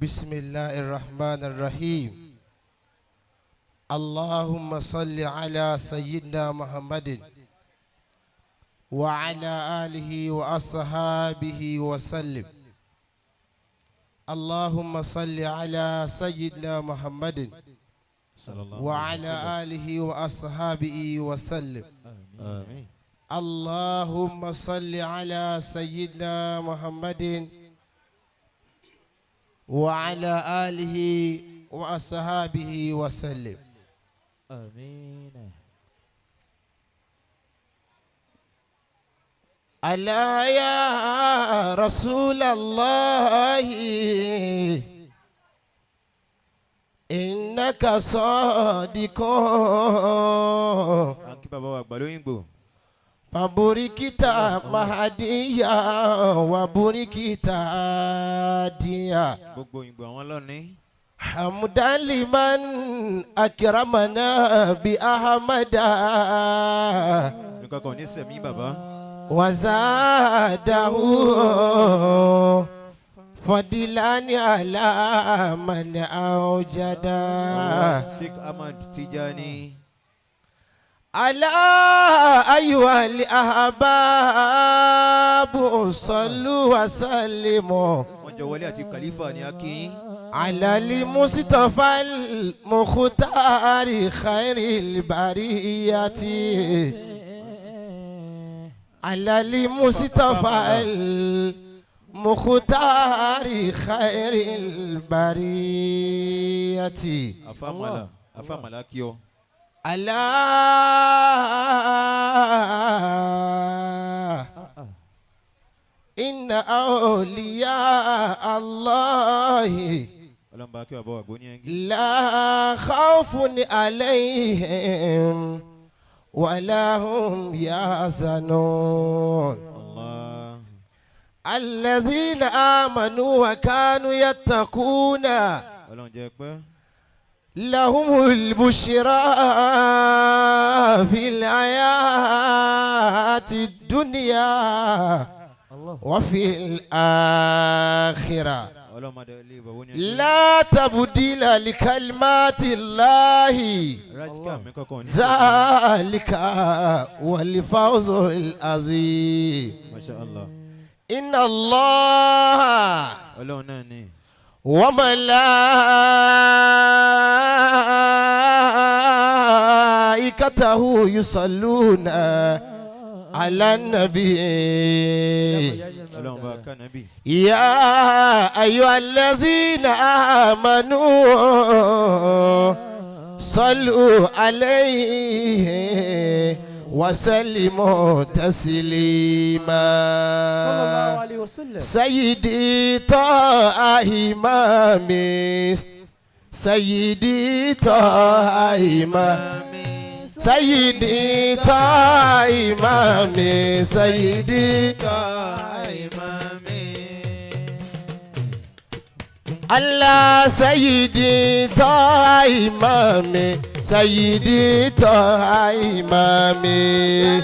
بسم الله الرحمن الرحيم. اللهم صل على سيدنا محمد وعلى آله وأصحابه وسلم. اللهم صل على سيدنا محمد وعلى آله وأصحابه وسلم. آمين. اللهم صل على سيدنا محمد وعلى آله وأصحابه وسلم. آمين. ألا يا رسول الله إنك صادق. À ń kí bàbá wa àgbà lóyìnbó. فبوركت مهديا وبوركت هاديا. Gbogbo òyìnbó àwọn lọ́ní. حمدا لمن أكرمنا بأحمد Nǹkan kan ò ní sẹ̀mí bàbá. وزاده فضلا على من أوجد. Sheikh Ahmad Tijani. ألا أيها الأحباب صلوا وسلموا Wọ́n jọ wọlé àti Khalifa ní Akin. على المصطفى المختار خير البرية، على المصطفى المختار خير البرية. Afámàlà Afámàlà kí ọ. ألا إن أولياء الله Ọlọ́run bá kí bàbá wa àgbò ní ẹngí. لا خوف عليهم ولا هم يحزنون. Allah. الذين آمنوا وكانوا يتقون Ọlọ́run jẹ́ pẹ́. لهم البشرى في الحياة الدنيا وفي الآخرة. Ọlọ́run máa dẹ ilé bàbá ní ẹngí. لا تبديل لكلمات الله. Rájíkà mi kọ́kọ́ ní. ذلك والفوز العظيم. Masha Allah. إن الله Ọlọ́run náà ni. وملائكته يصلون على النبي. Ọlọ́run bá ká nábì. يا أيها الذين آمنوا صلوا عليه وسلموا تسليما. صلى الله عليه وسلم. سيدي طه إمامي، سيدي طه إمامي، سيدي طه إمامي، سيدي الله، سيدي طه إمامي، سيدي طه إمامي.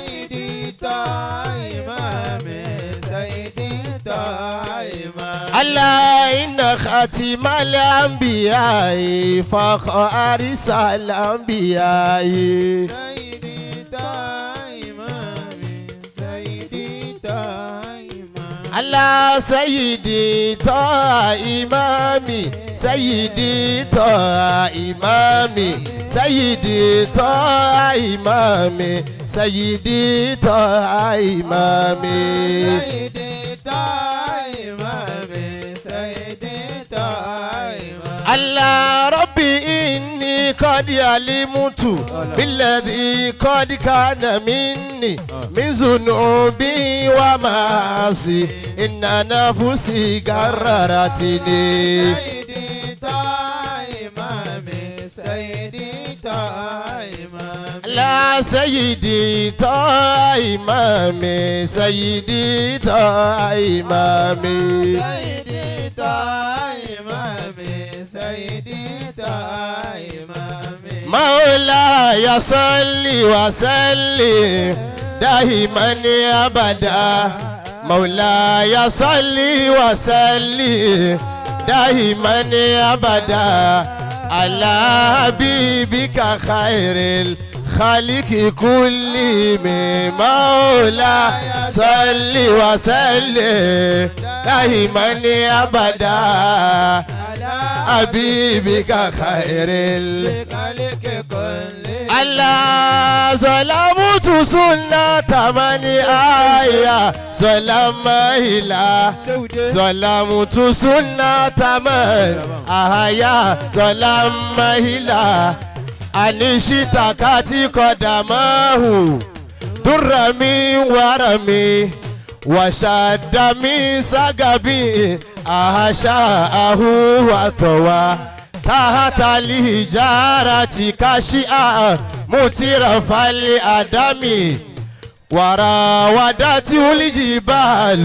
ألا إن خاتم الأنبياء فوق أرس الأنبياء. ألا سيدي طه إمامي، سيدي طه إمامي، سيدي طه إمامي، سيدي طه إمامي. ألا ربي إني قد علمت بالذي قد كان مني من ذنوبي ومعاصي، إن نفسي غررتني. لا سيدي طه إمامي، سيدي طه إمامي. مولاي صل وسلم دائما أبدا، مولاي صل وسلم دائما أبدا على حبيبك خير الخلق كل مولا صل وسلم دائما أبدا حبيبك خير الخلق كل الله سلامت سنة من آية سلام إلى سلامت سنة من آية سلام إلى أنشتكت قدماه درمي ورمي وشد من سقبي أحشاءه وطوى تحت الحجارة كاشئة مترف الأدم وراودته الجبال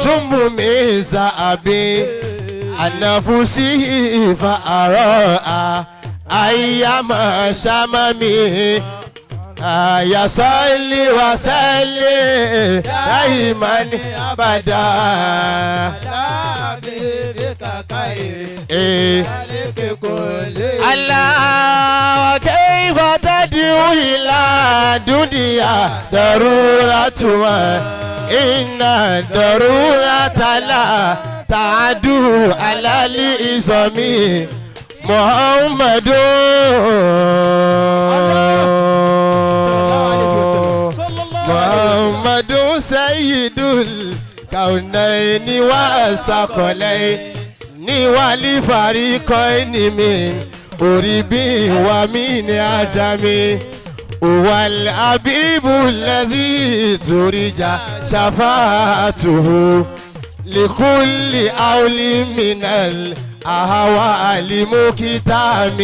شم من ذهب عن نفسه فأراء أيام شممه يا صلي وسلم دائما أبدا الله كيف تدعو إلى دنيا ضرورة إن الضرورة لا تعدو على الإزم محمد محمد سيد الكونين والثقلين والفريقين من أريب ومن عجم والحبيب الذي ترجى شفاعته لكل أول من الأهوال مكتام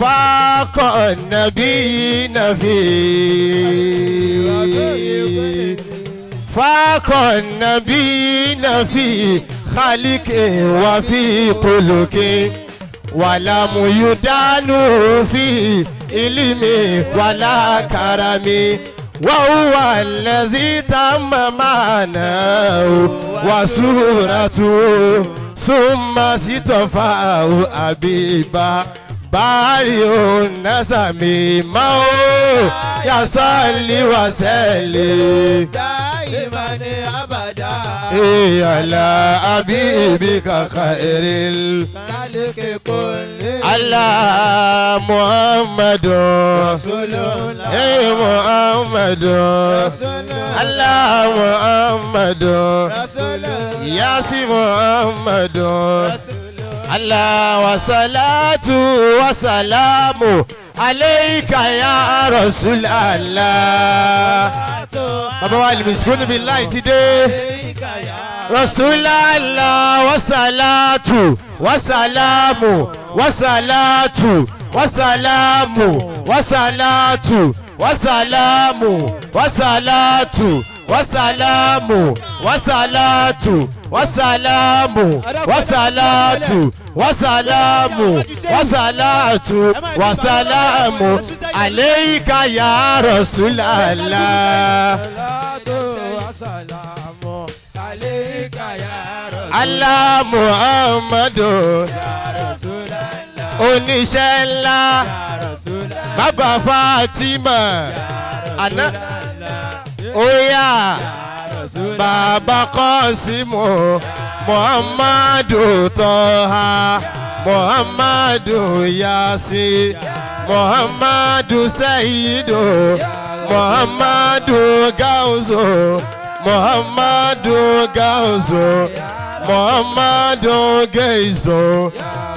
فاق النبيين في فاق النبيين في خلق وفي خلق ولم يدان في علم ولا كرم وهو الذي تم معناه وصورته ثم استفاه حبيبا بارئ النسم مو يصلي وسلم دائما أبدا على حبيبك خير الخلق كل على محمد رسول الله محمد على محمد رسول الله ياسي محمد الله وصلاة وسلام عليك يا رسول الله bàbá wa المسكون بالله ti dé رسول الله وصلاة وسلام وصلاة وسلام وصلاة وسلام وصلاة وسلام وصلاة وسلام وصلاة وسلام وصلاة وسلام عليك يا رسول الله الله محمد oníṣẹ́ ńlá bàbá Fatima àná oya bàbá Kọ́símù Muhammadu Tọ́ha Muhammadu Yasi Muhammadu Saidu Muhammadu Gauzu Muhammadu Gauzu Muhammadu Geizo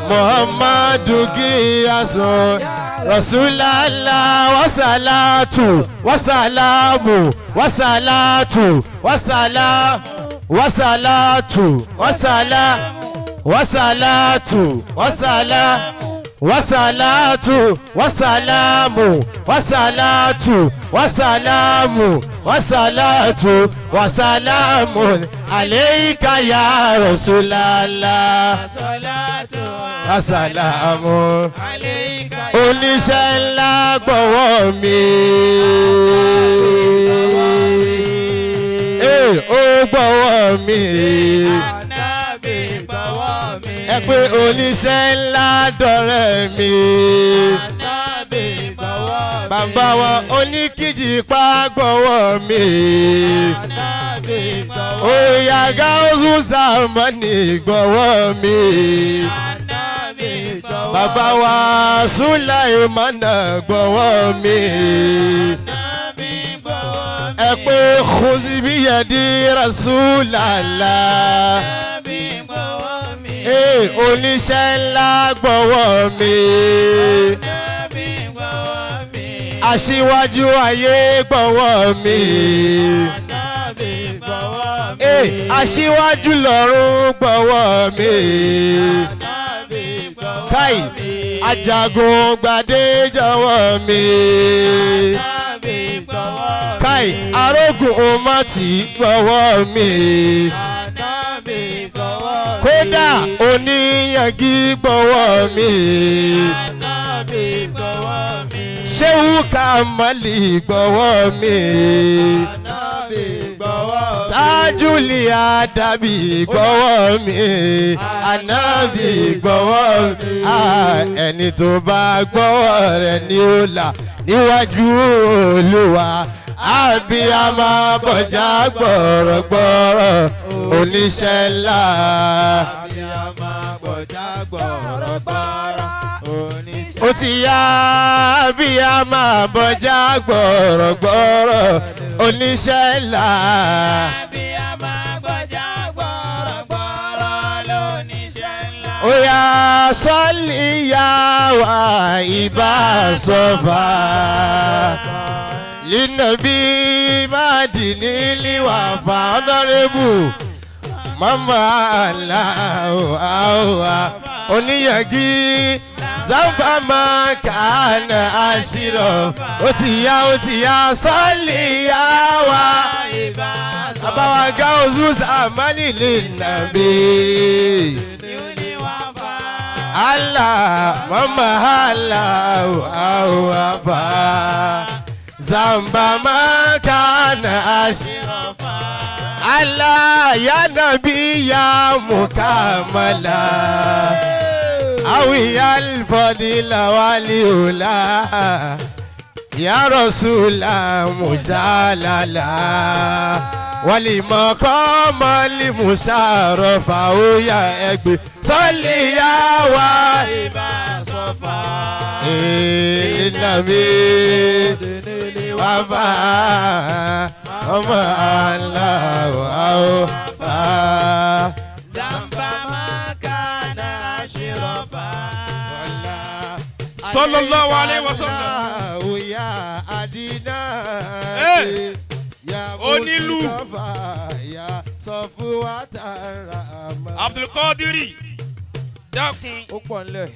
Muhammadu Giyaso Rasulallah wasalatu wasalamu wasalatu wasalam wasalatu wasalam wasalatu wasalam wasalatu wasalamu wasalatu wasalamu wasalatu wasalamu alayka ya Rasulallah wasalamu oníṣẹ́ ńlá gbọ́wọ́ mi ó gbọ́wọ́ mi Ànábì gbọ́wọ́ mi. Ẹ pé oníṣẹ́ ńlá dọ̀rẹ́ mi. Ànábì gbọ́wọ́ mi. Bàbá wa oníkìjì pa gbọ́wọ́ mi. Ànábì gbọ́wọ́ mi. Oya gáúsù sàmánì gbọ́wọ́ mi. Ànábì gbọ́wọ́ mi. Bàbá wa Sùláìmánà gbọ́wọ́ mi. Ànábì gbọ́wọ́ mi. Ẹ pé kùsìbíyàdí Rasulala. Ànábì gbọ́wọ́ mi. Ee oníṣẹ́ ńlá gbọ́wọ́ mi. Ànábì gbọ́wọ́ mi. Aṣíwájú ayé gbọ́wọ́ mi. Ànábì gbọ́wọ́ mi. Ee aṣíwájú lọ́run gbọ́wọ́ mi. Ànábì gbọ́wọ́ Káì mi. ajagun gbadé jọ̀wọ́ mi. Ànábì gbọ́wọ́ mi. Káì arógun ọmọtì gbọ́wọ́ mi. Ànábì gbọ́wọ́ mi. Kódà oníyangí gbọ́wọ́ mi. Ànábì gbọ́wọ́ mi. Ṣéwù Kàmálì gbọ́wọ́ mi. Ànábì gbọ́wọ́ mi. Tájúlì àdàbí gbọ́wọ́ mi. Ànábì gbọ́wọ́ mi. Ah, ẹni tó bá gbọ́wọ́ rẹ̀ ni ó là níwájú Olúwa. Àbíyamọ bọ̀já gbọ̀rọ̀gbọ̀rọ̀ oníṣẹ́ ńlá. Abiyamọ gbọ̀já gbọ̀rọ̀gbọ̀rọ̀ oníṣẹ́. Ó ti yá àbíyamọ bọ̀já gbọ̀rọ̀gbọ̀rọ̀ oníṣẹ́ ńlá. Abiyamọ gbọ̀já gbọ̀rọ̀gbọ̀rọ̀ lóníṣẹ́ ńlá. Oya sọ́ọ̀lì yá wa ìbá sọ́fà. Línàbí Mádìní líwàfà ọ̀nàrẹ́bù. Mama aláwọ̀ àwọ̀ oníyàgí Zamba máa kàánà àṣírọ̀. Ó ti yá sọ́ọ̀lì yá wa. Ìbá sọ Àbáwá gáúsù sàmánì lè nàbí. ní wá fà. Allah, mama Allah, awa Zamba makana ash. Allah ya nabi ya mukamala. Awi al-fadila waliula. Ya Rasula mujalala. Walimaqama limusarafa oya ẹgbẹ́. Sọ́lì yá wa. Ìbá sọ fà. Ìlànà bàbá ọmọ aláwọ̀ àwọ̀. Zamba makana àṣírọ̀fà. Sallallahu alaihi wasallam. Oya àdínà. Eh, onílù. Ya sọ fún wa tààrà àmà. Abdulkadiri dákun. Ó pọ̀ nílẹ̀.